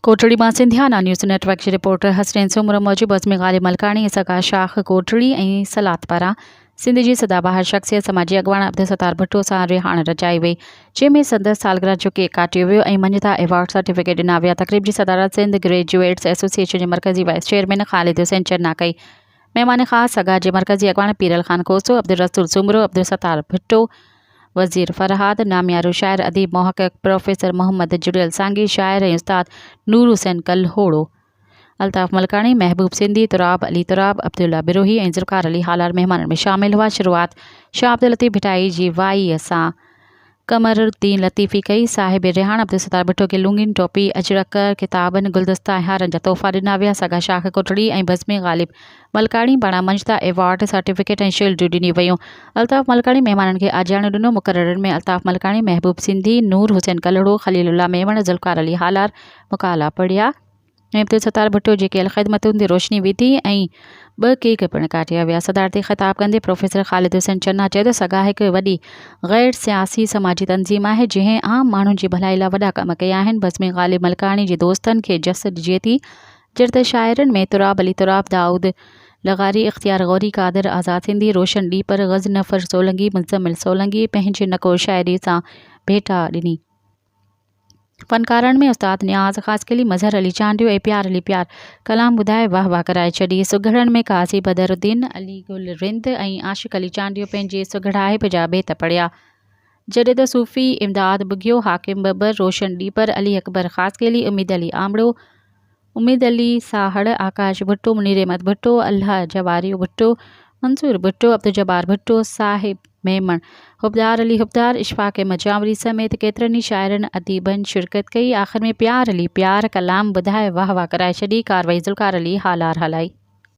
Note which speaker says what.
Speaker 1: ڪوٽڙي مان Sindhiana news net work جي reporter Hasnain Soomro موجب عظمي غالب ملڪاڻي ۽ سگا شاخ ڪوٽڙي ۽ سلات پاران سنڌ جي سدا بهار شخصيت سماجي اڳواڻ عبدالستار ڀٽو سان رهاڻ رچائي وئي جنهن ۾ سندس سالگرهه جو ڪيڪ ڪاٽيو ويو ۽ مڃتا ايوارڊ سرٽيفڪيٽ ڏنا ويا تقريب جي صدارت سنڌ گريجوئيٽس ايسوسيئيشن جي مرڪزي وائيس چيئرمين خالد حسين چنا ڪئي مهمان خاص سگا جي مرڪزي اڳواڻ پيرل خان کوسو، عبدالرسول سومرو، عبدالستار ڀٽو، وزير فرهاد، ناميارو شاعر، اديب، محقق پروفيسر محمد جڙيل سانگي، شاعر ۽ استاد نور حسين ڪلهوڙو، الطاف ملڪاڻي، محبوب سنڌي، تراب علي تراب، عبدالله بروهي ۽ ذوالفقار علي هالار مهمانن ۾ شامل هئا. شروعات شاهه عبداللطيف ڀٽائي جي وائيء سان قمر الدين لطيفي ڪئي. صاحب رهاڻ عبدالستار ڀٽو کي لونگين، ٽوپي، اجرڪ، ڪتابن، گلدستا ۽ هارن جا تحفا ڏنا ويا. سگا شاخ ڪوٽڙي ۽ بزم غالب ملڪاڻي پاران مڃتا ايوارڊ، سرٽيفڪيٽ ۽ شيلڊون ڏنيون ويون. الطاف ملڪاڻي مهمانن کي آجياڻو ڏنو. مقررن ۾ الطاف ملڪاڻي، محبوب سنڌي، نور حسين ڪلهوڙو، خليل الله ميمڻ، ذوالفقار علي هالار مقالا پڙهيا. ۽ عبدالستار ڀٽو جي ڪيل خدمتن تي روشني وڌي ۽ ٻه ڪيڪ پڻ ڪاٽيا ويا. صدارتي خطاب ڪندي پروفيسر خالد حسين چنا چيو ته سگا هڪ وڏي غير سياسي سماجي تنظيم آهي جنهن عام ماڻهن جي ڀلائي لاء وڏا ڪم ڪيا آهن. بزم غالب ملڪاڻي جي دوستن کي جس ڏجي ٿي جڏهن ته شاعرن ۾ تراب علي تراب، دائود لغاري، اختيار غوري، قادر آزاد سنڌي، روشن ڏيپر، غضنفر سولنگي، مزمل سولنگي پنهنجي نڪور شاعري سان ڀيٽا ڏني. فنڪارن ۾ استاد نياز خاصخيلي، مظهر علي چانڊيو ۽ پيار علي پيار ڪلام ٻڌائي واهه واهه ڪرائي ڇڏي. سگهڙن ۾ قاضي بدر الدين، علي گل رند ۽ عاشق علي چانڊيو پنهنجي سگهڙائپ جا بيت پڙهيا. جڏهن ته صوفي امداد ٻگهيو، حاڪم ٻٻر، روشن ڏيپر، علي اڪبر خاصخيلي، اميد علي آمڙو، اميد علي ساهڙ، آڪاش ڀٽو، منير احمد ڀٽو، الله جواريو ڀٽو، منصور ڀٽو، عبدالجبار ڀٽو، صاحب ميمڻ، حبدار علي حبدار، اشفاق احمد جانوري سميت ڪيترن ئي شاعرن اديبن شرڪت ڪئي. آخر ۾ پيار علي پيار ڪلام ٻڌائي واهه واهه ڪرائي ڇڏي. ڪارروائي ذوالفقار علي هالار هلائي.